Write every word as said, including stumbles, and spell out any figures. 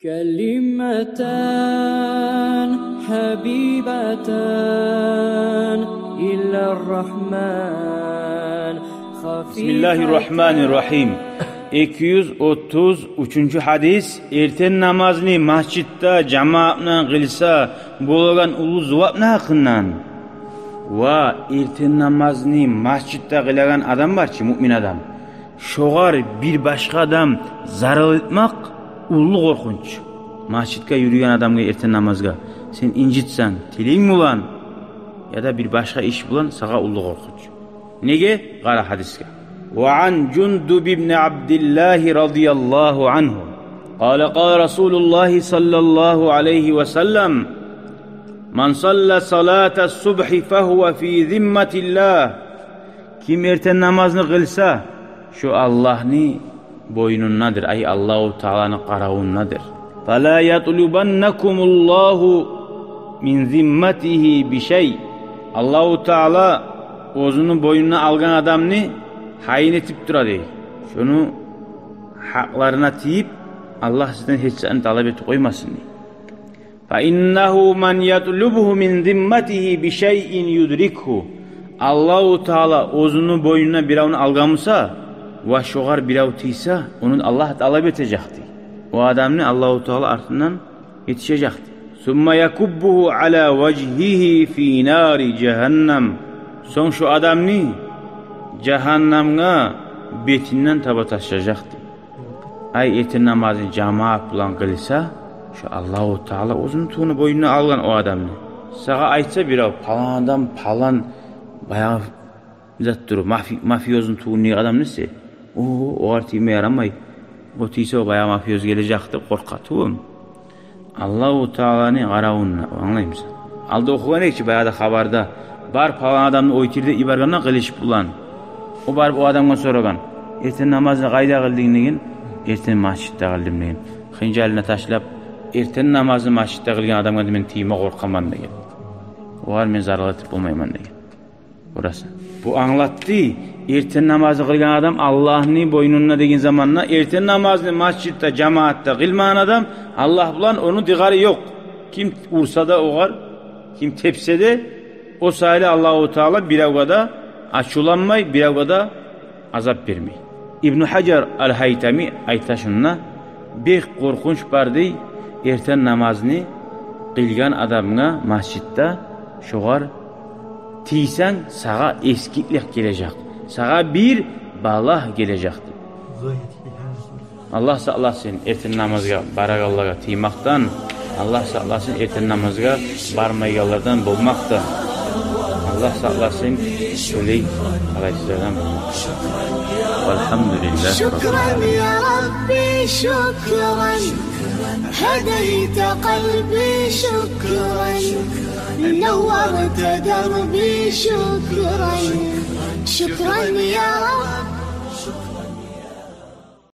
كلمتان حبيبتان إلى الرحمن. بسم الله الرحمن الرحيم. Эки юз отуз уьчюнчю гьадис. Эртен намазны масжитде жамаат булан къылса болагъан уллу зувапны гьакъындан. Ва эртен намазны масжитде къылагъан адам бар чы, муъмин адам. Шогъар бир башгъа адам зарал этмек уллу къоркъунч. Масжитге юрюйген адамгъа эртен намазгъа сен инжитсенг, тилинг булан яда бир башгъа иш булан, сагъа уллу къоркъунч. Неге? Къара гьадисге. وعن جندب بن عبد الله رضي الله عنه قال قال رسول الله صلى الله عليه وسلم من صلى صلاة الصبح فهو في ذمة الله. Ким эртен намазны къылса, шо Аллагьны бойнундадыр, ай, Аллагьу Тааланы къаравундадыр. فلا يطلبنكم الله من ذمته بشيء. Аллагьу Таала оьзюню бойнуна алгъан адамны гьайын этип тура дей. Шону гьакъларына тийип, Аллагь сизден гьеч затны талап этип къоймасын дей. فإنه من يطلبه من ذمته بشيء يدركه. Аллагьу Таала оьзюню бойнуна биревню алгъан буса ва шогъар бирев тийсе, ону Аллагь талап этежек дей. О адамны Аллагьу Таала артындан етишежек дей. ثم يكبه على وجهه في نار جهنم. Сонг шо адамны жагьаннемге бетинден таба ташлажакъ дей. Ай, эртен намазны жамаат булан къылса, шо Аллагьу Таала оьзюню тюгюню бойнуна алгъан о адамны. Сагъа айтса бирев, палан адам, палан баягъы зат тур, мафи-, мафиозну тюгюндеги адам десе, о, огъар тийме ярамай. О тийсе, о баягъы мафиоз гележек деп къоркъа тюгюлмю? Аллагьу Тааланы къаравунда, англаймысан? Алда охугъан эдик чи баягъы да хабарда, бар палан адамны оьлтюр деп йибергенде къылыч булан. О барып о адамгъа сорагъан: «Эртен намазны къайда къылдынг?» — деген. «Эртен масжитде къылдым», — деген. Хынжалын ташлап: «Эртен намазны масжитде къылгъан адамгъа да мен тийме къоркъаман», — деген. «Огъар мен зарал этип болмайман», — деген. Бурасы. Бу англатды, эртен намазны къылгъан адам Аллагьны бойнунда деген заманда, эртен намазны масжитде, жамаатда къылмагъан адам, Аллагь булан ону дыгъары ёкъ. Ким урса да огъар, ким тепсе де, о саялы Аллагьу Таала биревге де ачувланмай, биревге де азап бермей. Ибну Гьажар ал-Гьайтами айта шунда: «Бек къоркъунч бар, — дей, — эртен намазны къылгъан адамгъа масжитде, шогъар тийсенг, сагъа эсгиклик гележек, сагъа бир балагь гележек», — дей. Аллагь сакъласын эртен намазгъа барагъанлагъа тиймекден, Аллагь сакъласын эртен намазгъа бармайгъанлардан болмакъдан. Аллагь сакъласын шолай къалайсызлардан болмакъдан. Валгьамдулиллагьи раббил аламин. شكرا يا ربي، شكرا. هديت قلبي، شكرا. نورت دربي، شكرا. شكرا يا رب.